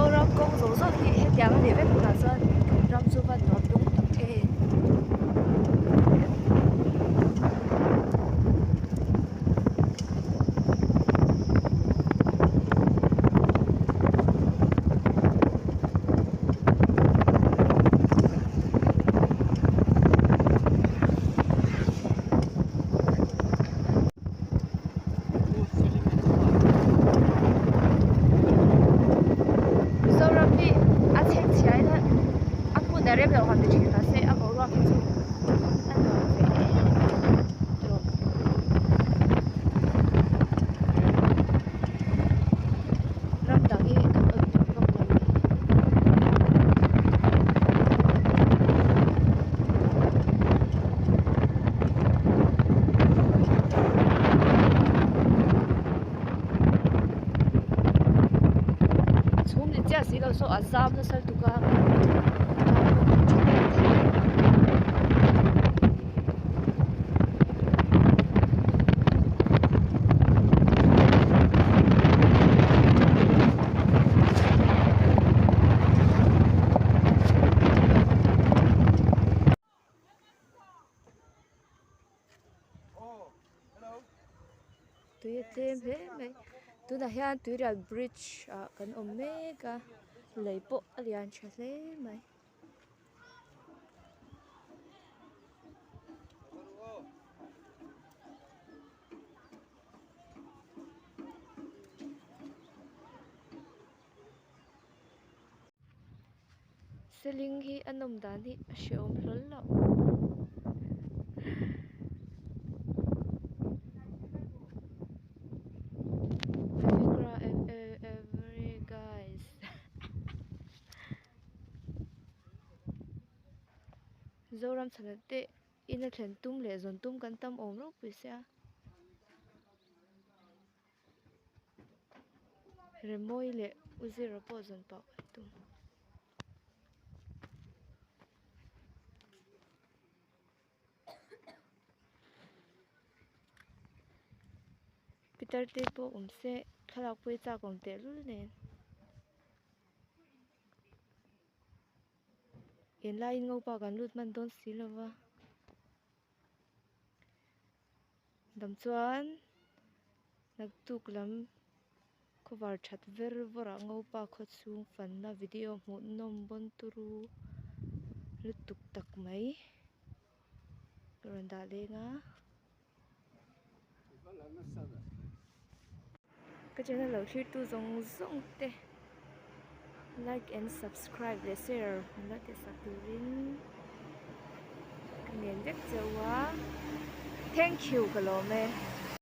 Mizoram kawng zawng zawng hi hetiang a nih vek hunah chuan ram chu va nuam dawn tak em. Mizoram hi a chhengchhiain a hmun a rem loh han ti thin mahse a boruak hi chu a nuam ve em em tawh. Ram dang hi kan awt tawh vak lo a ni. Chhum ni chiah si lo saw a zam nasa lutuk a Tui a tlem hle mai tunah hian tuirial bridge ah kan awm mek a lei pawh a lian tha hle mai. Seling hi a nawm dan hi a hrehawm hlawl loh. Every guys. Zoram chhana te ina thlen tum leh zawn tum kan tam awm ropui sia. Remawi leh Uzira pawh zawn pah kan tum. Pitar te pawh awm se thlalak pawh hi chak awm tehlul nen. Enlaiin ngopa kan lut hman dawn si lo va. Dam chuan naktuk lam khawvar that ver vawr ah ngopa khaw chhung fanna video hmuh nawm bawn turu lutuk tak mai ka rawn dah leng a. Ka channel lo thlir tu zawng zawng te like and subscribe leh share min lo tih sak turin ka ngen vek cheu a thank you ka lawm e.